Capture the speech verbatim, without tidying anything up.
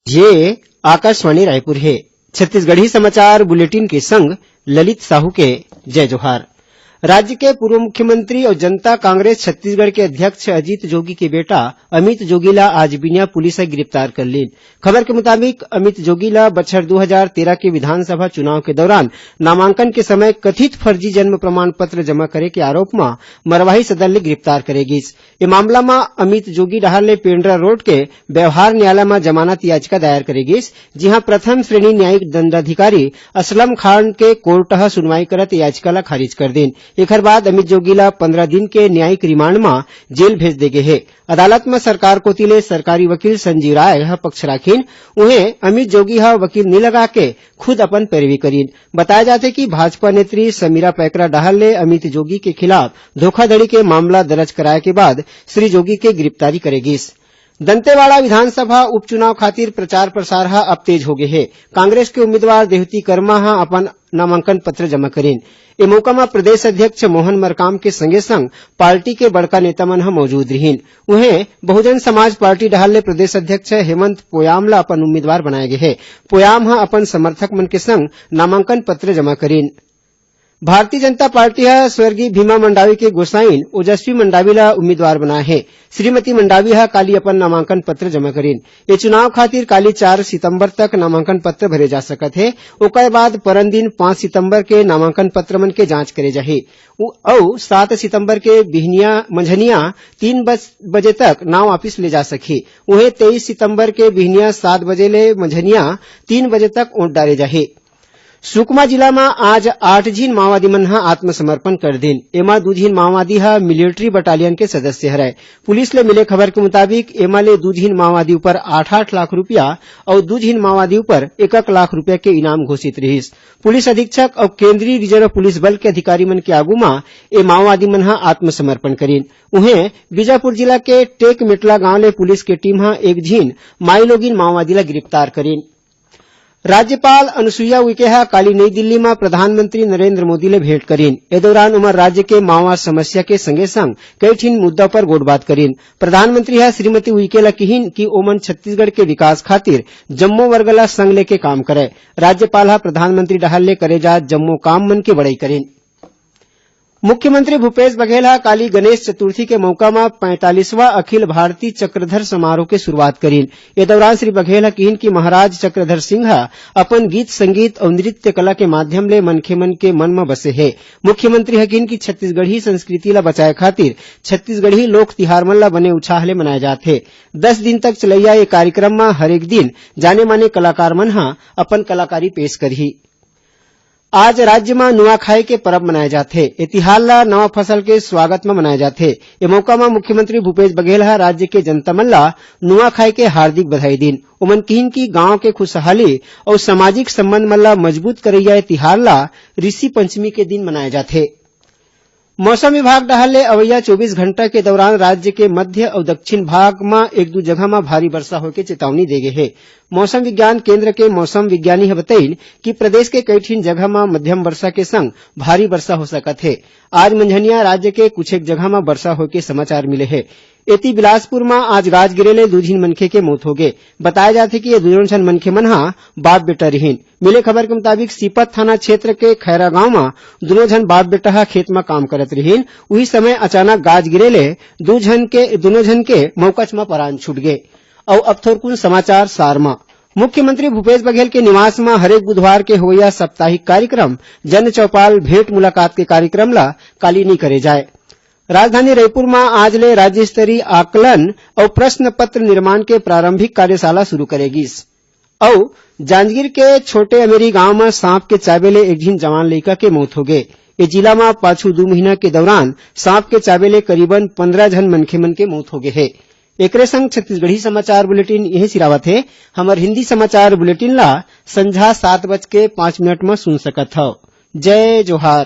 ये आकाशवाणी रायपुर हे। छत्तीसगढ़ी समाचार बुलेटिन के संग ललित साहू के जय जोहार। राज्य के पूर्व मुख्यमंत्री अउ जनता कांग्रेस छत्तीसगढ़ के अध्यक्ष अजीत जोगी के बेटा अमित जोगी ला आज बिनिया पुलिस ह गिरफ्तार कर लीन। खबर के मुताबिक, अमित जोगी ला बछर दू हजार तेरह के विधानसभा चुनाव के दौरान नामांकन के समय कथित फर्जी जन्म प्रमाण पत्र जमा करे के आरोप म मरवाही सदन ले गिरफ्तार करे गिस। ए मामला म अमित जोगी डहार ले पेंड्रा रोड के व्यवहार न्यायालय म जमानत याचिका दायर करे गिस, जिहां प्रथम श्रेणी न्यायिक दंडाधिकारी असलम खान के कोर्ट ह सुनवाई करत याचिका ला खारिज कर दीन। एखर बाद अमित जोगी ला पंद्रह दिन के न्यायिक रिमांड म जेल भेज दे गे हे। अदालत म सरकार कोति ले सरकारी वकील संजीव राय ह पक्ष राखिन। उहें, अमित जोगी ह वकील नी लगा के खुद अपन पैरवी करीन। बताया जाथे कि भाजपा नेत्री समीरा पैकरा डहार ले अमित जोगी के खिलाफ धोखाधड़ी के मामला दर्ज कराए के बाद श्री जोगी के गिरफ्तारी करे गिस। दंतेवाड़ा विधानसभा उपचुनाव खातिर प्रचार प्रसार ह अब तेज हो गे हे। कांग्रेस के उम्मीदवार देवती कर्मा ह अपन नामांकन पत्र जमा करीन। ए मौका म प्रदेश अध्यक्ष मोहन मरकाम के संगे संग पार्टी के बड़का नेता मन ह मौजूद रिहीन। उहें, बहुजन समाज पार्टी डहार ले प्रदेश अध्यक्ष हेमंत पोयाम ल अपन उम्मीदवार बनाए गे हे। पोयाम ह अपन समर्थक मन के संग नामांकन पत्र जमा करीन। भारतीय जनता पार्टी ह स्वर्गीय भीमा मंडावी के गोसाइन ओजस्वी मंडावी ल उम्मीदवार बनाए हे। श्रीमती मंडावी ह काली अपन नामांकन पत्र जमा करीन। ए चुनाव खातिर काली चार सितंबर तक नामांकन पत्र भरे जा सकत हे। ओकर बाद परन दिन पाँच सितंबर के नामांकन पत्र मन के जांच करे जाही। उ-, अउ सात सितंबर के बिहनिया, मंझनिया तीन बज-, बजे तक नाव वापिस ले जा सकही। उहें, तेईस सितंबर के बिहनिया सात बजे ले मंझनिया तीन बजे तक वोट डारे जाही। सुकमा जिला म आज आठ झिन माओवादी मन ह आत्मसमर्पण कर दीन। एमा दू झिन माओवादी ह मिलिट्री बटालियन के सदस्य हरय। पुलिस ले मिले खबर के मुताबिक, एमा ले दू झिन माओवादी ऊपर आठ आठ लाख रुपया अउ दू झिन माओवादी ऊपर एक एक लाख रुपया के इनाम घोषित रिहिस। पुलिस अधीक्षक अउ केंद्रीय रिजर्व पुलिस बल के अधिकारी मन के आगू म ए माओवादी मन ह आत्मसमर्पण करीन। उहें, बीजापुर जिला के टेकमेटला गांव ले पुलिस के टीम ह एक झिन माईलोगिन माओवादी ल गिरफ्तार करीन। राज्यपाल अनुसुईया उइके ह काली नई दिल्ली म प्रधानमंत्री नरेंद्र मोदी ले भेंट करीन। ए दौरान ओमन राज्य के माओवाद समस्या के संगे-संग कई ठिन मुद्दा पर गोठबात करीन। प्रधानमंत्री ह श्रीमती उइके ल किहीन कि ओमन छत्तीसगढ़ के विकास खातिर जम्मो वर्ग ल संग लेके काम करय। राज्यपाल ह प्रधानमंत्री डहार ले करे जात जम्मो काम मन के बड़ई करीन। मुख्यमंत्री भूपेश बघेल ह काली गणेश चतुर्थी के मौका म पैंतालीसवां अखिल भारतीय चक्रधर समारोह के शुरुआत करीन। ए दौरान श्री बघेल ह किहीन कि महाराज चक्रधर सिंह ह अपन गीत संगीत अउ नृत्य कला के माध्यम ले मनखे मन के मन म बसे हे। मुख्यमंत्री ह किहीन कि छत्तीसगढ़ी संस्कृति ल बचाए खातिर छत्तीसगढ़ी लोक तिहार मन ल बने उत्साह ले मनाए जात हे। दस दिन तक चलइया ए कार्यक्रम म हरेक दिन जाने माने कलाकार मन ह अपन कलाकारी पेश करही। आज राज्य म नुआखाई के परब मनाए जाथे। ए तिहार ल नवा फसल के स्वागत म मनाए जाथे। ए मौका म मुख्यमंत्री भूपेश बघेल ह राज्य के जनता मन ल नुआखाई के हार्दिक बधाई दीन। ओमन किहीन कि गांव के खुशहाली अउ सामाजिक संबंध मन ल मजबूत करइया ए तिहार ल ऋषि पंचमी के दिन मनाए जाथे। मौसम विभाग डहार ले अवइया चौबीस घंटा के दौरान राज्य के मध्य अउ दक्षिण भाग म एक दू जगह म भारी वर्षा होय के चेतावनी दे गे हे। मौसम विज्ञान केंद्र के मौसम विज्ञानी ह बतइन कि प्रदेश के कई ठिन जगह म मध्यम वर्षा के संग भारी वर्षा हो सकत हे। आज मंझनिया राज्य के कुछेक जगह म वर्षा होय के समाचार मिले हे। एती बिलासपुर म आज गाज गिरे ले दू झिन मनखे के मौत होगे। बताया जाथे कि ये दूनों झन मनखे मन ह बाप बेटा रिहीन। मिले खबर के मुताबिक, सीपत थाना क्षेत्र के खैरा गांव म दूनों झन बाप बेटा ह खेत म काम करत रिहीन। उही समय अचानक गाज गिरे ले दू झन के, दूनों झन के मौकच म परान छूट गे। अउ अब थोरकुन समाचार सार म। मुख्यमंत्री भूपेश बघेल के निवास म हरेक बुधवार के होवइया साप्ताहिक कार्यक्रम जन चौपाल भेंट मुलाकात के कार्यक्रम ल काली नइ करे जाय। राजधानी रईपुर म आज ले राज्य स्तरीय आकलन अउ प्रश्न पत्र निर्माण के प्रारंभिक कार्यशाला शुरू करे गिस। अउ जांजगीर के छोटे अमेरी गांव म सांप के चाबे ले एक झिन जवान लइका के मौत होगे। ए जिला म पाछू दू महीना के दौरान सांप के चाबे ले करीबन पंद्रह झन मनखे मन के मौत होगे हे। एकरे संग छत्तीसगढ़ी समाचार बुलेटिन इहें सिरावत हे। हमर हिंदी समाचार बुलेटिन ला संझा सात बज के पाँच मिनट म सुन सकत हव। जय जोहार।